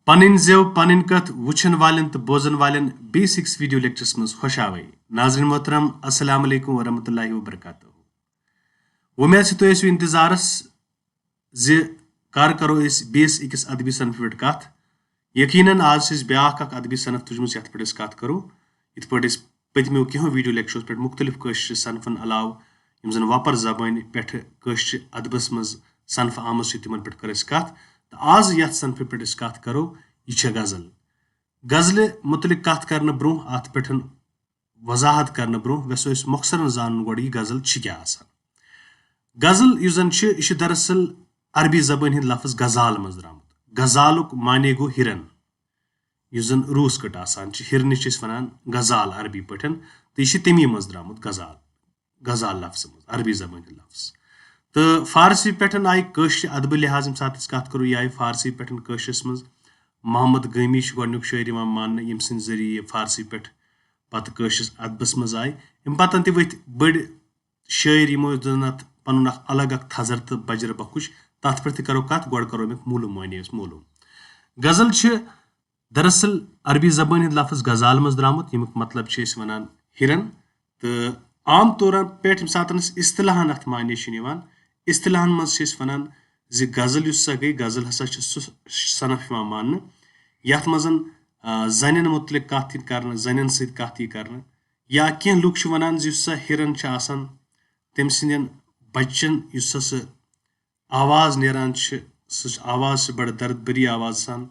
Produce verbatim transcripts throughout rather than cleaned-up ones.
پنٕنۍ زٮ۪و، پنٕنۍ کتھ وٕچھن والٮ۪ن تہٕ بوزن والٮ۪ن بی سکس ویڈیو لیکچرس منٛز خۄش آوے۔ ناظرین محترم، السلام علیکم ورحمۃ اللہ وبرکاتہ۔ وۄمید چھِ تُہۍ ٲسِو انتظارس زِ کر کرو أسۍ بیٚیِس أکِس ادبی صنفہِ پٮ۪ٹھ کتھ۔ یقیناً آز چھِ أسۍ بیٛاکھ اکھ ادبی صنف تُجمٕژ، یتھ پٮ۪ٹھ أسۍ کتھ کرو۔ یِتھ پٲٹھۍ أسۍ پٔتمیو کینٛہو ویڈیو لیکچرس پٮ۪ٹھ مختلف کٲشرِ صنفن علاوٕ یِم زن وۄپر زبٲنۍ پٮ۪ٹھٕ کٲشرِ ادبس منٛز صنفہٕ آمٕژ چھِ، تِمن پٮ۪ٹھ کٔر اَسہِ کتھ۔ تہٕ آز یتھ صنفہِ پٮ۪ٹھ أسۍ کتھ کرو، یہِ چھےٚ غزل۔ غزلہِ متعلق کتھ کرنہٕ برونٛہہ، اتھ پٮ۪ٹھ وضاحت کرنہٕ برونٛہہ، یژھو أسۍ مۄخصرن زانُن گۄڈٕ، یہِ غزل چھِ کیٛاہ آسان۔ غزل یُس زن چھِ، یہِ چھِ دراصل عربی زبٲنۍ ہُنٛد لفظ غزال منٛز درٛامُت۔ غزالُک معنی گوٚو ہِرن، یُس زن روٗس کٔٹ آسان چھِ۔ ہِرنہِ چھِ أسۍ ونان غزال عربی پٲٹھۍ، تہٕ یہِ چھِ تَمی منٛز درٛامُت، غزال، غزال لفظ منٛز، عربی زبٲنۍ ہُنٛد لفظ۔ تہٕ فارسی پٮ۪ٹھ آیہِ کٲشرِ ادبہٕ لحاظ، ییٚمہِ ساتہٕ أسۍ کتھ کرو، یہِ آیہِ فارسی پٮ۪ٹھ کٲشرِس منٛز۔ محمد گٲمی چھُ گۄڈٕنیُک شٲعر یِوان ماننہٕ، ییٚمہِ سٕنٛدِ ذٔریعہٕ یہِ فارسی پٮ۪ٹھ پتہٕ کٲشرِس ادبس منٛز آیہِ۔ اَمہِ پتہٕ تہِ ؤتھۍ بٔڑۍ شٲعر، یِمو زن اتھ پنُن اکھ الگ اکھ تھزر تہٕ بجر بکُش۔ تتھ پٮ۪ٹھ تہِ کرو کتھ، گۄڈٕ کرو امیُک مولوٗم معنی أسۍ مولوٗم۔ غزل چھِ دراصل عربی زبٲنۍ ہُنٛد لفظ غزال منٛز درٛامُت، ییٚمیُک مطلب چھِ أسۍ ونان ہِرن۔ تہٕ عام طورن پٮ۪ٹھ ییٚمہِ ساتہٕ أسۍ اصطلاحن اتھ معنی چھِ نِوان، اصطلاحن منٛز چھِ أسۍ ونان زِ غزل یُس سا گٔے، غزل ہسا چھِ سُہ صنف یِوان ماننہٕ، یتھ منٛز زن، آ، زنٮ۪ن متعلق کتھ یِن کرنہٕ، زنٮ۪ن سۭتۍ کتھ یی کرنہٕ۔ یا کینٛہہ لُکھ چھِ ونان زِ یُس سا ہِرن چھُ آسان، تٔمۍ سٕنٛدٮ۪ن بچن یُس سا سُہ آواز نیران چھِ، سُہ چھِ آواز چھِ بڑٕ درد بٔری آواز آسان،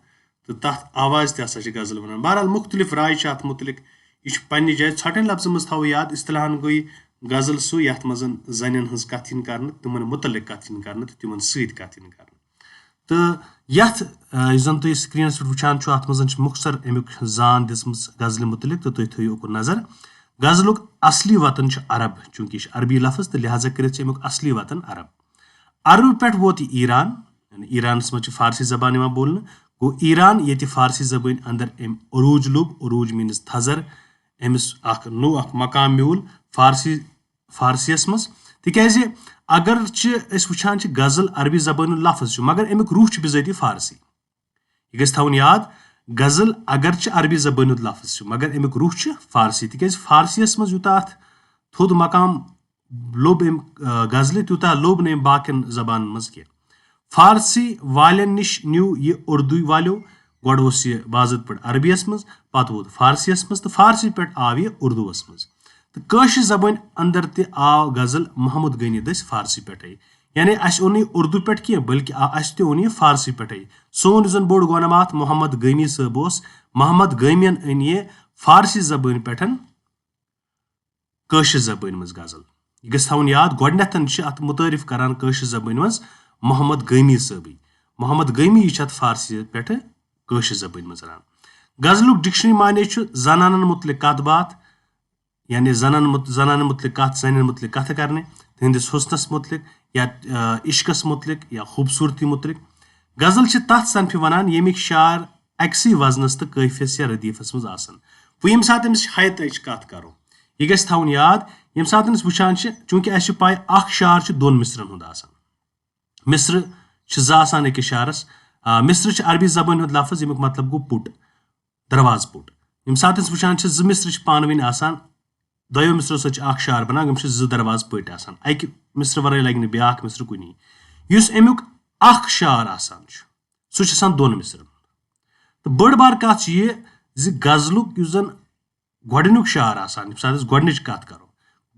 تہٕ تتھ آوازِ تہِ ہسا چھِ غزل ونان۔ بہرحال، مختلف راے چھِ اتھ متعلق۔ یہِ چھُ پننہِ جایہِ، ژھۄٹٮ۪ن لفظن منٛز تھاوو یاد، اصطلاحن گوٚو یہِ غزل سُہ، یتھ منٛز زن زنٮ۪ن ہٕنٛز کتھ یِن کرنہٕ، تِمن متعلق کتھ یِن کرنہٕ تہٕ تِمن سۭتۍ کتھ یِن کرنہٕ۔ تہٕ یتھ، آ، یُس زن تُہۍ screenس پٮ۪ٹھ وٕچھان چھِو، اتھ منٛز چھِ مختصر امیُک زان دِژمٕژ غزلہِ متعلق، تہٕ تُہۍ تھٲیِو اُکُن نظر۔ غزلُک اصلی وطن چھُ عرب، چونکہ یہِ چھُ عربی لفظ، تہٕ لہذا کٔرِتھ چھُ امیُک اصلی وطن عرب۔ عربہٕ پٮ۪ٹھ ووت یہِ ایران، یعنی ایرانس منٛز چھِ فارسی زبان یِوان بولنہٕ، گوٚو ایران، ییٚتہِ فارسی زبٲنۍ اندر أمۍ عروج لوٚب، عروج means تھزر، أمِس اکھ نوٚو اکھ مقام میوٗل فارسی، فارسیس منٛز۔ تِکیازِ اگرچہِ أسۍ وٕچھان چھِ غزل عربی زبٲنۍ ہُنٛد لفظ چھُ، مگر امیُک روح چھُ بِذٲتی فارسی۔ یہِ گژھِ تھاوُن یاد، غزل اگرچہِ عربی زبٲنۍ ہُنٛد لفظ چھُ، مگر امیُک روح چھُ فارسی، تِکیازِ فارسیس منٛز یوٗتاہ اتھ تھوٚد مقام لوٚب أمۍ، آ، غزلہِ، تیوٗتاہ لوٚب نہٕ أمۍ باقین زبانن منٛز کینٛہہ۔ فارسی والٮ۪ن نِش نیوٗ یہِ اردو والیو، گۄڈٕ اوس یہِ باضٲبطہٕ پٲٹھۍ عربیس منٛز، پتہٕ ووت فارسیس منٛز، تہٕ فارسی پٮ۪ٹھ آو یہِ اردوس منٛز۔ تہٕ کٲشِر زبٲنۍ اندر تہِ آو غزل محمد غنی دٔسۍ فارسی پٮ۪ٹھے۔ یعنی اسہِ اوٚن نہٕ یہِ اردو پٮ۪ٹھ کینٛہہ، بلکہِ آ-، اسہِ تہِ اوٚن یہِ فارسی پٮ۪ٹھے۔ سون یُس زن بوٚڑ گۄنہٕ ماتھ محمد غنی صٲب اوس، محمد غنین أنۍ یہِ فارسی زبٲنۍ پٮ۪ٹھ کٲشِر زبٲنۍ منٛز غزل۔ یہِ گژھِ تھاوُن یاد، گۄڈٕنیتھ چھِ اتھ متعارف کران کٲشِر زبٲنۍ منٛز محمد غنی صٲبٕے۔ محمد غنی چھِ اتھ فارسی پٮ۪ٹھٕ کٲشِر زبٲنۍ منٛز انان۔ غزلُک dictionary معنی چھُ زنانن متعلق کتھ باتھ، یعنی زنان مت-، زنانن متعلق کتھ، زنٮ۪ن متعلق کتھٕ کرنہِ، تہنٛدِس حسنس متعلق یا، آ، عشقس متعلق یا خوبصورتی متعلق۔ غزل چھِ تتھ صنفہِ ونان، ییٚمِکۍ شعر اکسٕے وزنس تہٕ قٲفیس یا ردیفس منٛز آسن۔ وۄنۍ ییٚمہِ ساتہٕ أمِس ہیتٕچ کتھ کرو، یہِ گژھِ تھاوُن یاد، ییٚمہِ ساتہٕ أسۍ وٕچھان چھِ، چونکہ اسہِ چھِ پاے اکھ شعر چھُ دۄن مصرن ہُنٛد آسان۔ مصرٕ چھِ زٕ آسان أکِس شعرس۔ آ، مصرٕ چھِ عربی زبٲنۍ ہُنٛد لفظ، ییٚمیُک مطلب گوٚو پُٹ، دروازٕ پُٹ۔ ییٚمہِ ساتہٕ أسۍ وٕچھان چھِ، زٕ مصرٕ چھِ پانہٕ ؤنۍ آسان، دۄیو مصرو سۭتۍ چھِ اکھ شعر بنان، یِم چھِ زٕ دروازٕ پٔٹۍ آسان، اکہِ مصرٕ ورٲے لگہِ نہٕ بیٛاکھ مصرٕ کُنی۔ یُس امیُک اکھ شعر آسان چھُ، سُہ چھُ آسان دۄن مصرن۔ تہٕ بٔڑ بار کتھ چھِ یہِ زِ غزلُک یُس زن گۄڈٕنیُک شعر آسان، ییٚمہِ ساتہٕ أسۍ گۄڈٕنِچ کتھ کرو،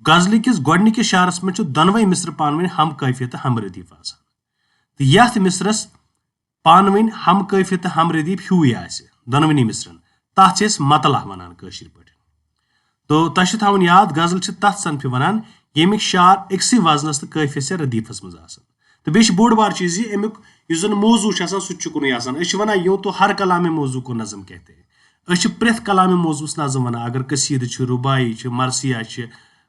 غزلہِ کِس گۄڈٕنِکِس شعرس منٛز چھِ دۄنوَے مصرٕ پانہٕ ؤنۍ ہم قٲفیہ تہٕ ہم ردیف آسان۔ تہٕ یتھ مصرس پانہٕ ؤنۍ ہم قٲفیہ تہٕ ہم ردیف ہیوٗے آسہِ دۄنوٕنی مصرن، تتھ چھِ أسۍ مطلع ونان کٲشِر پٲٹھۍ۔ تو تۄہہِ چھُ تھاوُن یاد، غزل چھِ تتھ صنفہِ ونان، ییٚمِکۍ شعر أکسٕے وزنس تہٕ قٲفیس یا ردیفس منٛز آسن۔ تہٕ بیٚیہِ چھِ بوٚڑ بار چیٖز یہِ، امیُک یُس زن موضوع چھُ آسان، سُہ تہِ چھُ کُنُے آسان۔ أسۍ چھِ ونان، یوٗں تو ہر کلام موضوع کو نظم کہتے ہیں۔ أسۍ چھِ پرٛٮ۪تھ کلام موضوعس نظم ونان، اگر قصیدٕ چھُ، رُباعی چھِ، مرثیہ چھِ،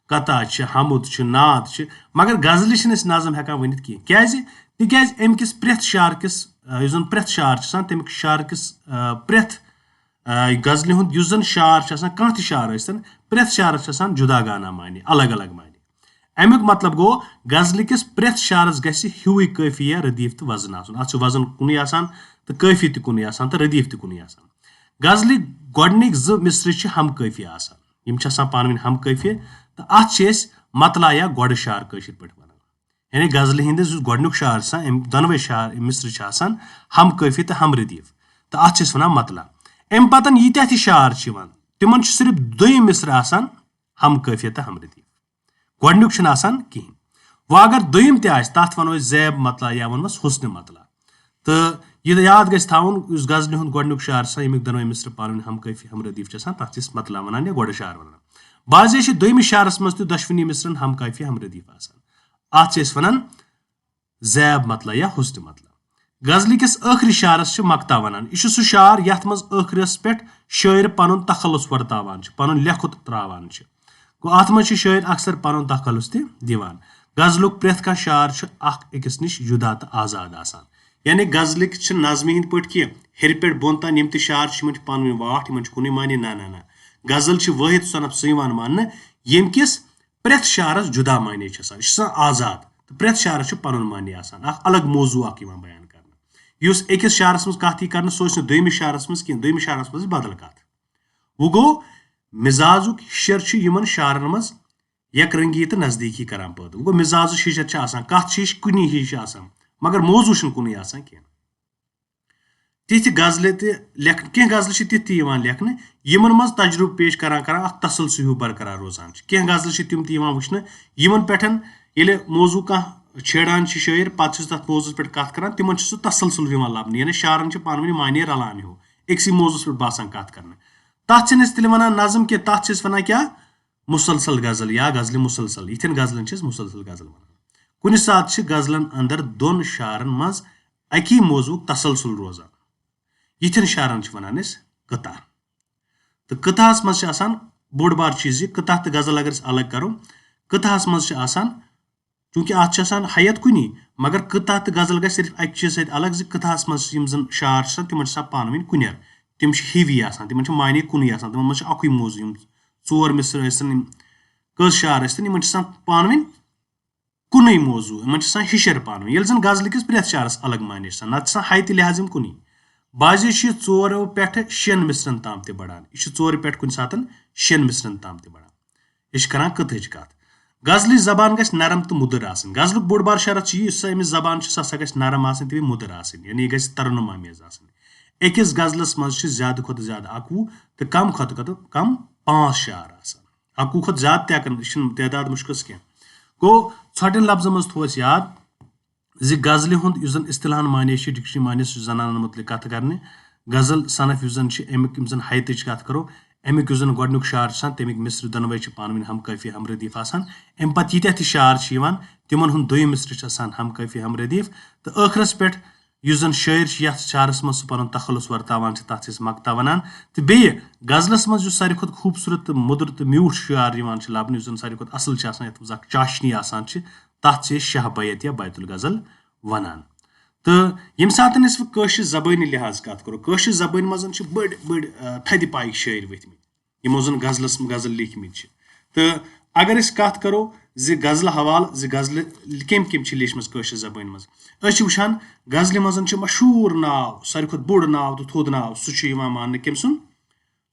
قطعہ چھِ، حمد چھِ، نعت چھِ، مگر غزلہِ چھِنہٕ أسۍ نظم ہٮ۪کان ؤنِتھ کینٛہہ۔ کیازِ؟ تِکیازِ امہِ کِس پرٛٮ۪تھ شعر کِس، آ، یُس زن پرٛٮ۪تھ شعر چھُ آسان، تمیُک شعر کِس، آ، پرٛٮ۪تھ، آ، غزلہِ ہُنٛد یُس زن شعر چھُ آسان، کانٛہہ تہِ شعر ٲسۍتن، پرٛٮ۪تھ شعرس چھُ آسان جُدا گانا معنی، الگ الگ معنی۔ اَمیُک مطلب گوٚو، غزلہِ کِس پرٛٮ۪تھ شعرس گژھِ ہیوٗے قٲفیہ، ردیف تہٕ وزن آسُن۔ اَتھ چھُ وزن کُنُے آسان تہٕ قٲفیہ تہِ کُنُے آسان تہٕ ردیف تہِ کُنُے آسان۔ غزلٕکۍ گۄڈٕنِکۍ زٕ مصرٕ چھِ ہم قٲفیہ آسان، یِم چھِ آسان پانہٕ ؤنۍ ہم قٲفیہ، تہٕ اَتھ چھِ أسۍ مطلع یا گۄڈٕ شعر کٲشِر پٲٹھۍ وَنان۔ یعنی غزلہِ ہِنٛدِس یُس گۄڈٕنیُک شعر چھُ آسان، أمۍ دۄنوَے شعر، یِم مصرٕ چھِ آسان ہم قٲفیہ تہٕ ہم ردیف، تہٕ اَتھ چھِ أسۍ وَنان مطلع۔ اَمہِ پَتَن ییٖتیٛاہ تہِ شعر چھِ یِوان، تِمَن چھِ صرف دوٚیِم مصرٕ آسان ہم قٲفیہ تہٕ ہم ردیف۔ گۄڈٕنیُک چھُنہٕ آسان کِہیٖنۍ۔ وۄنۍ اگر دوٚیِم تہِ آسہِ، تَتھ وَنو أسۍ زیب مطلع یا وَنوس حسن مطلع۔ تہٕ یہِ یاد گژھِ تھاوُن، یُس غزلہِ ہُنٛد گۄڈٕنیُک شعر چھُ آسان، ییٚمیُک دۄنوَے مصرٕ پانہٕ ؤنۍ ہم قٲفیہ ہم ردیف چھِ آسان، تَتھ چھِ أسۍ مطلع وَنان یا گۄڈٕ شعر وَنان۔ بعضے چھِ دوٚیمہِ شعرَس منٛز تہِ دۄشوٕنی مصرن ہم قٲفیہ ہم ردیف آسان۔ اَتھ چھِ أسۍ وَنان زیب مطلع یا حسن مطلع۔ غزلہِ کِس ٲخری شعرس چھِ مقطع ونان۔ یہِ چھُ سُہ شعر یتھ منٛز ٲخرس پٮ۪ٹھ شٲعر پنُن تخلص ورتاوان چھُ، پنُن لیٚکھُت تراوان چھُ۔ گوٚو، اتھ منٛز چھُ شٲعر اکثر پنُن تخلص تہِ دِوان۔ غزلُک پرٛٮ۪تھ کانٛہہ شعر چھُ اکھ أکِس نِش جدا تہٕ آزاد آسان۔ یعنی غزلٕکۍ چھِ نظمہِ ہٕنٛدۍ پٲٹھۍ کینٛہہ ہیٚرِ پٮ۪ٹھ بۄن تام یِم تہِ شعر چھِ، یِمن چھِ پانہٕ ؤنۍ واٹھ، یِمن چھُ کُنُے معنی۔ نہ، نہ، نہ۔ غزل چھِ وٲحد صنف سُہ یِوان ماننہٕ، ییٚمہِ کِس پرٛٮ۪تھ شعرس جدا معنی چھُ آسان، یہِ چھُ آسان آزاد، تہٕ پرٛٮ۪تھ شعرس چھُ پنُن معنی آسان، اکھ الگ موضوع اکھ یِوان بیان کرنہٕ۔ یُس أکِس شعرس منٛز کتھ یی کرنہٕ، سُہ ٲسۍ نہٕ دوٚیمِس شعرس منٛز کینٛہہ، دوٚیمِس شعرس منٛز بدل کتھ۔ وۄنۍ گوٚو، مزاجُک ہِشر چھُ یِمن شعرن منٛز یک رنگی تہٕ نزدیکی کران پٲدٕ۔ وۄنۍ گوٚو، مزاجُک ہِشر چھُ آسان، کتھ چھِ ہِش کُنی ہِش آسان، مگر موضوع چھُنہٕ کُنُے آسان کینٛہہ۔ تِتھِ غزلہِ تہِ لیکھ-، کینٛہہ غزلہٕ چھِ تِتھ تہِ یِوان لیکھنہٕ، یِمن منٛز تجرُبہٕ پیش کران کران اکھ تسلسل ہیوٗ برقرار روزان چھُ۔ کینٛہہ غزلہٕ چھِ تِم تہِ یِوان وٕچھنہٕ، یِمن پٮ۪ٹھ ییٚلہِ موضوع کانٛہہ چھیڑان چھِ شٲعر، پتہٕ چھُس تتھ موضوعس پٮ۪ٹھ کتھ کران، تِمن چھُ سُہ تسلسل یِوان لبنہٕ، یعنی شعرن چھِ پانہٕ ؤنۍ معنی رلان ہیوٗ، أکسٕے موضوعس پٮ۪ٹھ باسان کتھ کرنہٕ۔ تتھ چھِنہٕ أسۍ تیٚلہِ ونان نظم کینٛہہ، تتھ چھِ أسۍ ونان کیٛاہ؟ مسلسل غزل یا غزلِ مسلسل، یِتھٮ۪ن غزلن چھِ أسۍ مسلسل غزل ونان۔ کُنہِ ساتہٕ چھِ غزلن اندر دۄن شعرن منٛز اکی موضوعُک تسلسل روزان۔ یِتھٮ۪ن شعرن چھِ ونان أسۍ قطع۔ تہٕ قطعس منٛز چھِ آسان بوٚڑ بار چیٖز یہِ، قطع تہٕ غزل اگر أسۍ الگ کرو، قطعس منٛز چھِ آسان، چوٗنٛکہِ اتھ چھِ آسان ہیت کُنی، مگر قطع تہٕ غزل گژھِ صرف اکہِ چیٖزٕ سۭتۍ الگ زِ قطعس منٛز یِم زن شعر چھِ آسان، تِمن چھِ آسان پانہٕ ؤنۍ کُنٮ۪ر، تِم چھِ ہِوی آسان، تِمن چھُ معنی کُنُے آسان، تِمن منٛز چھُ اکُے موضوع، یِم ژور مصرٕ ٲسۍتن، یِم کٔژ شعر ٲسۍتن، یِمن چھِ آسان پانہٕ ؤنۍ کُنُے موضوع، یِمن چھِ آسان ہِشر پانہٕ ؤنۍ۔ ییٚلہِ زن غزلہٕ کِس پرٛٮ۪تھ شعرس الگ معنی چھِ آسان، نتہٕ چھِ آسان ہیتہِ لحاظ یِم کُنُے۔ بعضے چھِ یہِ ژورو پٮ۪ٹھٕ شٮ۪ن مصرن تام تہِ بڑان۔ یہِ چھُ ژورِ پٮ۪ٹھ کُنہِ ساتن شٮ۪ن مصرن تام تہِ بڑان۔ أسۍ چھِ کران قطعٕچ کتھ۔ غزلٕچ زبان گژھِ نرم تہٕ مُدٕر آسٕنۍ۔ غزلُک بوٚڑ بار شرط چھُ یہِ، یُس سا أمِس زبان چھِ، سۄ ہسا گژھِ نرم آسٕنۍ تہٕ بیٚیہِ مُدٕر آسٕنۍ، یعنی یہِ گژھِ ترنم آمیز آسٕنۍ۔ أکِس غزلس منٛز چھِ زیادٕ کھۄتہٕ زیادٕ اَکوُہ تہٕ کم کھۄتہٕ کھۄتہٕ کم پانٛژھ شعر آسان۔ اَکوُہ کھۄتہٕ زیادٕ تہِ ہٮ۪کن، یہِ چھُنہٕ تعداد مُشکِلس کینٛہہ۔ گوٚو، ژھۄٹٮ۪ن لفظن منٛز تھوو اَسہِ یاد زِ غزلہِ ہُنٛد یُس زن اصطلاحن معنی چھِ، ڈکشنری معنی چھِ زنانن مُتعلق کتھ کرنہِ۔ غزل صنف یُس زن چھِ، امیُک یِم زن ہیتٕچ کتھ کرو، امیُک یُس زن گۄڈٕنیُک شعر چھُ آسان، تمیُک مصرٕ دۄنوَے چھِ پانہٕ ؤنۍ ہم قٲفیہ ہم ردیف آسان۔ امہِ پتہٕ ییٖتیٛاہ تہِ شعر چھِ یِوان، تِمن ہُنٛد دوٚیِم مصرٕ چھُ آسان ہم قٲفیہ ہم ردیف۔ تہٕ ٲخرس پٮ۪ٹھ یُس زن شٲعر چھُ، یتھ شعرس منٛز سُہ پنُن تخلص ورتاوان چھُ، تتھ چھِ أسۍ مقطع ونان۔ تہٕ بیٚیہِ غزلس منٛز یُس ساروی کھۄتہٕ خوٗبصوٗرت تہٕ مُدُر تہٕ میوٗٹھ شعر یِوان چھُ لبنہٕ، یُس زن ساروی کھۄتہٕ اصل چھُ آسان، یتھ منٛز اکھ چاشنی آسان چھِ، تتھ چھِ أسۍ شاہ بیت یا بیت الغزل ونان۔ تہٕ ییٚمہِ ساتہٕ أسۍ وۄنۍ کٲشِر زبٲنہِ لحاظ کتھ کرو، کٲشِر زبٲنہِ منٛز چھِ بٔڑۍ بٔڑۍ، آ، تھدِ پایِکۍ شٲعر ؤتھۍ مٕتۍ، یِمو زن غزلس، غزل لیکھۍ مٕتۍ چھِ۔ تہٕ اگر أسۍ کتھ کرو زِ غزلہٕ حوالہٕ زِ غزلہٕ کٔمۍ کٔمۍ چھِ لیچھمٕژ کٲشِر زبٲنۍ منٛز، أسۍ چھِ وٕچھان غزلہِ منٛز چھُ مشہوٗر ناو، ساروی کھۄتہٕ بوٚڑ ناو تہٕ تھوٚد ناو، سُہ چھُ یِوان ماننہٕ کٔمۍ سُنٛد؟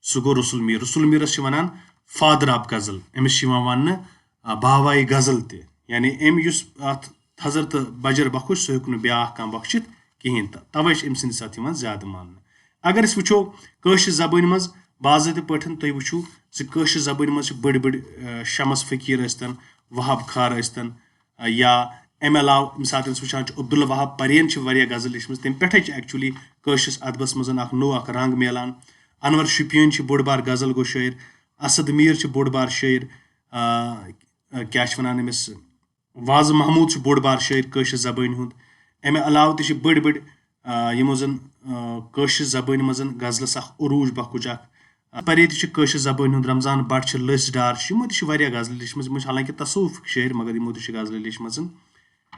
سُہ گوٚو رسول میٖر۔ رسول میٖرس چھِ ونان father of غزل، أمِس چھِ یِوان وننہٕ، آ، باوایہِ غزل تہِ۔ یعنی أمۍ یُس اتھ تھزر تہٕ بجر بخش، سُہ ہیوٚک نہٕ بیٛاکھ کانٛہہ بخشِتھ کِہینۍ، تہٕ توے چھِ أمۍ سٕنٛدِ ساتہٕ یِوان زیادٕ ماننہٕ۔ اگر أسۍ وٕچھو کٲشِر زبٲنۍ منٛز باضٲبطہٕ پٲٹھۍ تُہۍ وٕچھِو زِ کٲشِر زبٲنۍ منٛز چھِ بٔڑۍ بٔڑۍ، آ، شمس فقیٖر ٲسۍتن، وہاب خار ٲسۍتن، آ، یا امہِ علاوٕ ییٚمہِ ساتہٕ أسۍ وٕچھان چھِ عبدالوہاب پرین چھِ واریاہ غزل لیچھمٕژ، تمہِ پٮ۪ٹھے چھِ actually کٲشرِس ادبس منٛز اکھ نوٚو اکھ رنگ میلان۔ انور شُپین چھِ بوٚڑ بار غزل گوٚو شٲعر، اسد میٖر چھِ بوٚڑ بار شٲعر، آ، آ، کیٛاہ چھِ ونان أمِس، وازٕ محموٗد چھُ بوٚڑ بار شٲعر کٲشِر زبٲنۍ ہُنٛد۔ امہِ علاوٕ تہِ چھِ بٔڑۍ بٔڑۍ، آ، یِمو زن، آ، کٲشِر زبٲنۍ منٛز زن غزلس اکھ عروٗج بخوش اکھ، آ، پرے تہِ چھِ کٲشِر زبٲنۍ ہُنٛد، رمضان بٹ چھِ، لٔسۍ ڈار چھِ، یِمو تہِ چھِ واریاہ غزلہٕ لیچھمٕژ۔ یِمو چھِ حالانکہِ تصوف شٲعر، مگر یِمو تہِ چھِ غزلہٕ لیچھمٕژ۔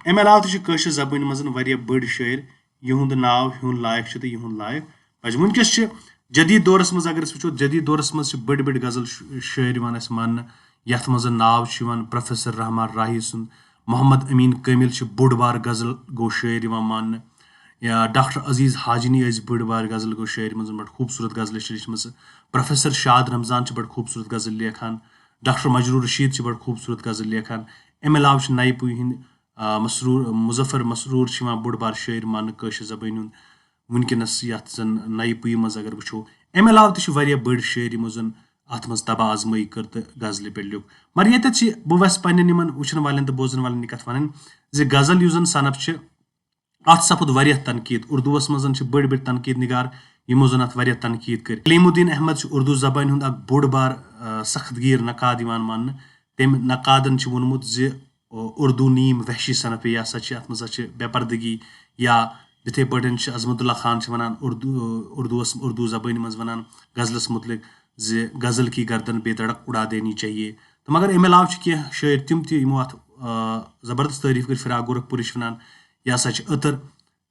امہِ علاوٕ تہِ چھِ کٲشِر زبٲنۍ منٛز واریاہ بٔڑۍ شٲعر، یِہُنٛد ناو ہیوٚن لایق چھُ تہٕ یِہُنٛد لایق پزِ۔ وٕنکیٚس چھِ جدید دورس منٛز، اگر أسۍ وٕچھو، جدید دورس منٛز چھِ بٔڑۍ بٔڑۍ غزل ش-، شٲعر یِوان اَسہِ ماننہٕ۔ یَتھ منٛز ناو چھُ یِوان پروفیسر رحمان راہی سُنٛد۔ محمد امین کامل چھُ بوٚڑ بار غزل گو شٲعر یِوان ماننہٕ، یا ڈاکٹر عزیز حاجنی ٲسۍ بٔڑ بار غزل گو شٲعر، یِمن زَن بڑٕ خوٗبصوٗرت غزلہٕ چھِ لیچھمٕژ۔ پروفیسر شاد رمضان چھِ بڑٕ خوٗبصوٗرت غزل لیکھان، ڈاکٹر مجروح رشید چھِ بڑٕ خوٗبصوٗرت غزل لیکھان۔ اَمہِ علاوٕ چھِ نَیہِ پُیہِ ہٕنٛدۍ، آ، مسرور، مظفر مسرور چھِ یِوان بوٚڑ بار شٲعر ماننہٕ کٲشِر زبٲنۍ ہُنٛد وٕنکیٚنَس، یَتھ زَن نَیہِ پُیہِ منٛز اگر وٕچھو۔ اَمہِ علاوٕ تہِ چھِ واریاہ بٔڑۍ شٲعر یِمو زَن اَتھ منٛز طبع آزمٲیی کٔر تہٕ غزلہِ پٮ۪ٹھ لیوٚکھ۔ مگر ییٚتٮ۪تھ چھِ بہٕ وٮ۪ژھٕ پنٛنٮ۪ن یِمَن وٕچھَن والٮ۪ن تہٕ بوزَن والٮ۪ن یہِ کَتھ وَنٕنۍ زِ غزل یُس زَن صنف چھِ، اَتھ سَپُد واریاہ تنقیٖد۔ اُردوٗوَس منٛز زَن چھِ بٔڑۍ بٔڑۍ تنقیٖد نِگار یِمو زَن اَتھ واریاہ تنقیٖد کٔرۍ۔ کلیم الدین احمد چھُ اُردوٗ زبانہِ ہُنٛد اَکھ بوٚڑ بار، آ، سخت گیٖر نقاد یِوان ماننہٕ۔ تٔمۍ نقادَن چھِ ووٚنمُت زِ، آ، اُردوٗ نیم وحشی صنف یہِ ہسا چھِ، اَتھ منٛز ہسا چھِ بے پردگی، یا یِتھَے پٲٹھۍ چھِ عظمت اللہ خان چھِ وَنان اُردوٗ، اُردوٗوَس، اُردوٗ زبٲنۍ منٛز وَنان غزلَس مُتعلِق زِ غزل کی گردن بے دھڑک اڑا دینی چاہیے۔ تہٕ مگر اَمہِ علاوٕ چھِ کینٛہہ شٲعر تِم تہِ یِمو اَتھ، آ، زبردست تعریٖف کٔر۔ فراق گورکھپوٗری چھِ وَنان یہِ ہسا چھِ عطر،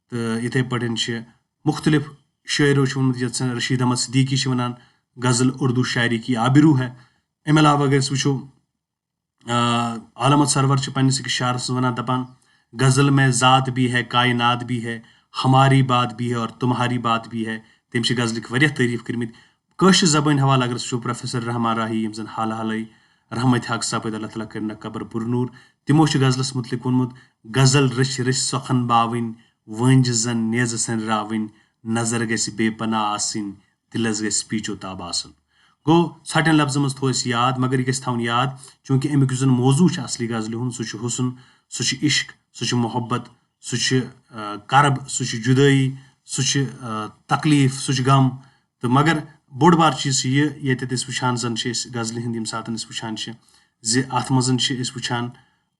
تہٕ یِتھَے پٲٹھۍ چھِ مُختلف شٲعرو چھِ ووٚنمُت، یَتھ زَن رشید احمد صدیقی چھِ وَنان غزل اردو شاعری کی آبرو ہے۔ اَمہِ علاوٕ اگر أسۍ وٕچھو، آ، عالمت سرور چھِ پننِس أکِس شعرس منٛز وَنان، دَپان، غزل میں ذات بھی ہے، کائنات بھی ہے، ہماری بات بھی ہے اور تمہاری بات بھی ہے۔ تٔمۍ چھِ غزلٕکۍ واریاہ تعریٖف کٔرمٕتۍ۔ کٲشِر زبٲنۍ حوالہٕ اگر أسۍ وٕچھو، پروفیسر رحمان راہی، یِم زَن حال حالٕے رحمتِ حق سپٕدۍ، اللہ تعالیٰ کٔرِنَکھ قبر پُرنوٗر، تِمو چھُ غزلَس مُتعلِق ووٚنمُت، غزل رٔچھِ رٔچھِ سۄکھن باوٕنۍ، وٲنٛجہِ زَن نیزٕ سَنرِ راوٕنۍ، نظر گژھِ بے پناہ آسٕنۍ، دِلس گژھِ پیچ و تاب آسُن۔ گوٚو، ژھۄٹٮ۪ن لفظن منٛز تھوو اَسہِ یاد، مگر یہِ گژھِ تھاوُن یاد، چوٗنٛکہِ اَمیُک یُس زن موضوع چھُ اصلی غزلہِ ہُنٛد، سُہ چھُ حُسن، سُہ چھُ عشق، سُہ چھُ محبت، سُہ چھُ، آ، کرب، سُہ چھُ جُدٲیی، سُہ چھُ، آ، تکلیٖف، سُہ چھُ غم۔ تہٕ مگر بوٚڑ بار چیٖز چھُ یہِ، ییٚتٮ۪تھ أسۍ وٕچھان زن چھِ أسۍ غزلہِ ہُنٛد، ییٚمہِ ساتہٕ أسۍ وٕچھان چھِ زِ اتھ منٛز چھِ أسۍ وٕچھان،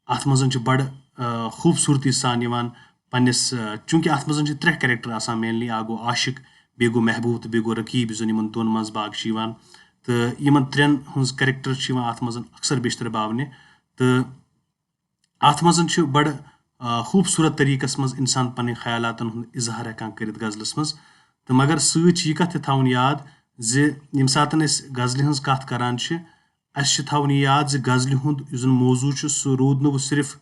اتھ منٛز چھِ بڑٕ، آ، خوٗبصوٗرتی سان یِوان پننِس، آ، چوٗنٛکہِ اتھ منٛز چھِ ترٛےٚ character آسان mainly، اکھ گوٚو عاشق، بیٚیہِ گوٚو محبوب تہٕ بیٚیہِ گوٚو رقیب، یُس زن یِمن دۄن منٛز باگ چھِ یِوان۔ تہٕ یِمن ترٛٮ۪ن ہٕنٛز character چھِ یِوان اتھ منٛز اکثر بیشتر باونہِ۔ تہٕ اتھ منٛز چھُ بڑٕ، آ، خوٗبصوٗرت طریٖقس منٛز انسان پنٕنۍ خیالاتن ہُنٛد اظہار ہٮ۪کان کٔرِتھ غزلس منٛز۔ تہٕ مگر سۭتۍ چھِ یہِ کتھ تہِ تھاوٕنۍ یاد زِ ییٚمہِ ساتہٕ أسۍ غزلہِ ہٕنٛز کتھ کران چھِ، اسہِ چھِ تھاوُن یہِ یاد زِ غزلہِ ہُنٛد یُس زن موضوع چھُ، سُہ روٗد نہٕ وۄنۍ صرف،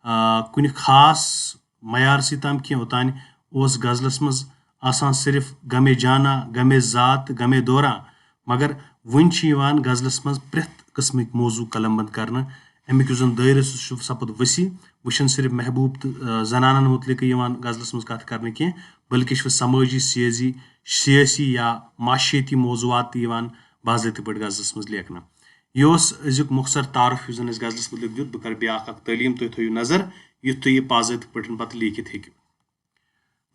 آ، کُنہِ خاص معیارسٕے تام کینٛہہ۔ اوٚتانۍ اوس غزلس منٛز آسان صرف غمِ جانا، غمِ ذات، غمِ دوران، مگر وۄنۍ چھِ یِوان غزلس منٛز پرٛٮ۪تھ قٕسمٕکۍ موضوع قلم بند کرنہٕ۔ اَمیُک یُس زن دٲیرٕ چھُ، سُہ چھُ سپُد ؤسیع۔ وۄنۍ چھِنہٕ صرف محبوب تہٕ، آ، زنانن مُتعلقٕے یِوان غزلس منٛز کتھ کرنہٕ کینٛہہ، بلکہِ چھُ سمٲجی، سیٲسی، سیٲسی یا معاشیٲتی موضوعات تہِ یِوان باضٲبطہٕ پٲٹھۍ غزلس منٛز لیکھنہٕ۔ یہِ اوس أزیُک مۄخصر تعارُف یُس زن اَسہِ غزلس مُتعلق دیُت۔ بہٕ کرٕ بیٛاکھ اکھ تعلیٖم، تُہۍ تھٲیِو نظر، یُتھ تُہۍ یہِ باضٲبطہٕ پٲٹھۍ پتہٕ لیکھِتھ ہیٚکِو۔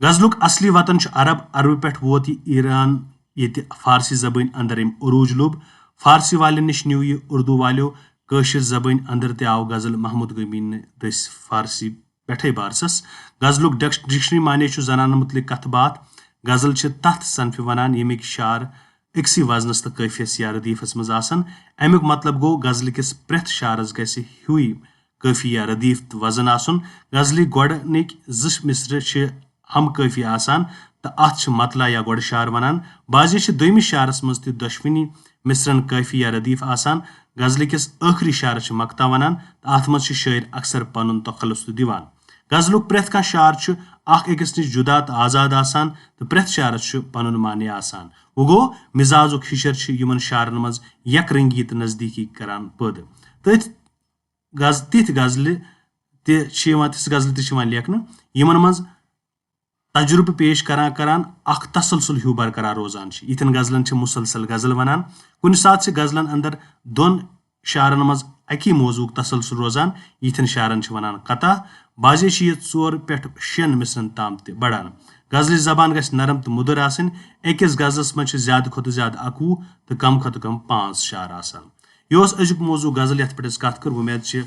غزلُک اصلی وطن چھُ عرب، عربہٕ پٮ۪ٹھ ووت یہِ ایران، ییٚتہِ فارسی زبٲنۍ اندر أمۍ عروج لوٚب۔ فارسی والٮ۪ن نِش نیوٗ یہِ اردو والیو کٲشِر زبٲنۍ اندر تہِ آو غزل محمود غمیٖنہٕ دٔسۍ فارسی پٮ۪ٹھے بارسس۔ غزلُک ڈکش-، dictionary معنی چھُ زنانن مُتعلق کتھ باتھ۔ غزل چھِ تتھ صنفہِ ونان، ییٚمِکۍ شعر أکسٕے وزنس تہٕ قٲفیس یا ردیفس منٛز آسن۔ امیُک مطلب گوٚو غزلہِ کِس پرٛٮ۪تھ شعرس گژھِ ہیُوٕے قٲفی یا ردیف تہٕ وزن آسُن۔ غزلٕکۍ گۄڈٕنِکۍ زٕ مصرٕ چھِ ہم قٲفی آسان تہٕ اتھ چھِ مطلع یا گۄڈٕ شعر ونان۔ بعضے چھِ دوٚیمِس شعرس منٛز تہِ دۄشوٕنی مصرن قٲفی یا ردیف آسان۔ غزلہِ کِس ٲخری شعرس چھِ مقطع ونان تہٕ اتھ منٛز چھِ شٲعر اکثر پنُن تخلص تہِ دِوان۔ غزلُک پرٛٮ۪تھ کانٛہہ شعر چھُ اکھ أکِس نِش جُدا تہٕ آزاد آسان تہٕ پرٛٮ۪تھ شعرس چھُ پنُن معنی آسان۔ وۄنۍ گوٚو، مزازُک ہِشر چھُ یِمن شعرن منٛز یکرنگی تہٕ نزدیٖکی کران پٲدٕ۔ تٔتھۍ غز-، تِتھۍ غزلہِ تہِ چھِ یِوان، تِژھ غزلہِ تہِ چھِ یِوان لیکھنہٕ، یِمن منٛز تجربہٕ پیش کران کران اکھ تسلسل ہیوٗ برقرار روزان چھِ۔ یِتھٮ۪ن غزلن چھِ مسلسل غزل ونان۔ کُنہِ ساتہٕ چھِ غزلن اندر دۄن شعرن منٛز اکی موضوعُک تسلسل روزان، یِتھٮ۪ن شعرن چھِ ونان قطع۔ بعضے چھِ یہِ ژور پٮ۪ٹھ شٮ۪ن مصرن تام تہِ بڑان۔ غزلٕچ زبان گژھِ نرم تہٕ مٔدٕر آسٕنۍ۔ أکِس غزلس منٛز چھِ زیادٕ کھۄتہٕ زیادٕ اَکوُہ تہٕ کم کھۄتہٕ کم پانٛژھ شعر آسان۔ یہِ اوس أزیُک موضوع غزل، یتھ پٮ۪ٹھ أسۍ کتھ کٔر۔ وۄمید چھِ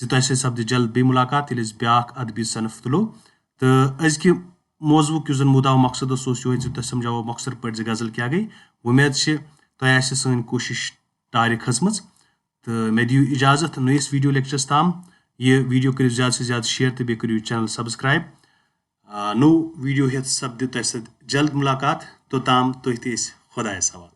زِ تۄہہِ سۭتۍ سپدِ جلد بیٚیہِ مُلاقات، ییٚلہِ أسۍ بیٛاکھ ادبی صنف تُلو۔ تہٕ أزکہِ موضوعُک یُس زن مُدعا و مقصد اوس، سُہ اوس یِہوٚے زِ تۄہہِ سمجھاوو مۄخصر پٲٹھۍ زِ غزل کیٛاہ گٔے۔ وۄمید چھِ تۄہہِ آسہِ سٲنۍ کوٗشش ٹارِ کھٔژمٕژ۔ تہٕ مےٚ دِیِو اجازت نٔیِس video lectureس تام۔ یہِ video کٔرِو زیادٕ سے زیادٕ share تہٕ بیٚیہِ کٔرِو یہِ channel subscribe۔ آ، نوٚو video ہٮ۪تھ سپدِ تۄہہِ سۭتۍ جلد مُلاقات۔ توٚتام تُہۍ تہٕ أسۍ خۄدایس حوالہٕ۔